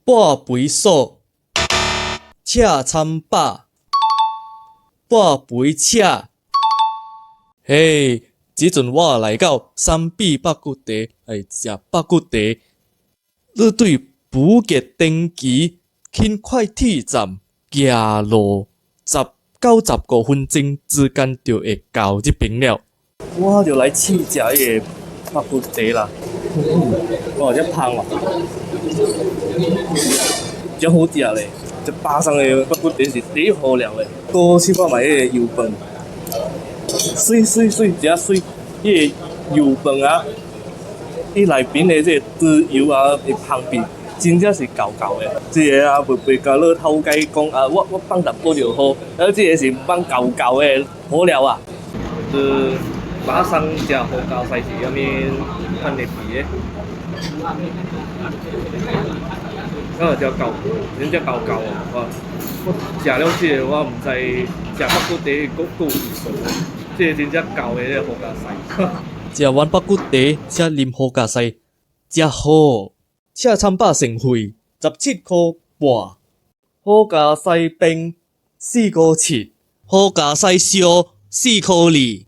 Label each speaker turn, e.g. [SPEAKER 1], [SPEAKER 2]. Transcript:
[SPEAKER 1] 半肥素，赤参饱，半肥赤。嘿，這陣我來到三比肉骨茶來食肉骨茶。你對武吉丁旗輕快鐵站行路10到15分鐘之間就會到這爿了。我就來試食彼个肉骨茶啦。哇，遮芳哦，真好食咧！這巴生的肉骨茶是第一好料的。閣試看覓彼个油飯，媠媠媠，真媠！彼个油飯啊，伊內面的這個豬油啊，的芳味真正是厚厚的。這个啊，袂共老頭家講啊，我放淡薄就好。啊，這个是放厚厚的好料啊。是巴生食好膠西是啥物款的味的？啊，真厚，真正厚厚哦！我我食了這个，我毋知食肉骨茶閣閣有意思無？這个真正厚的這个好佳哉。食完肉骨茶，才啉好佳哉，才好。赤參肉成費17箍半，好佳哉冰4箍7，好佳哉燒4箍2。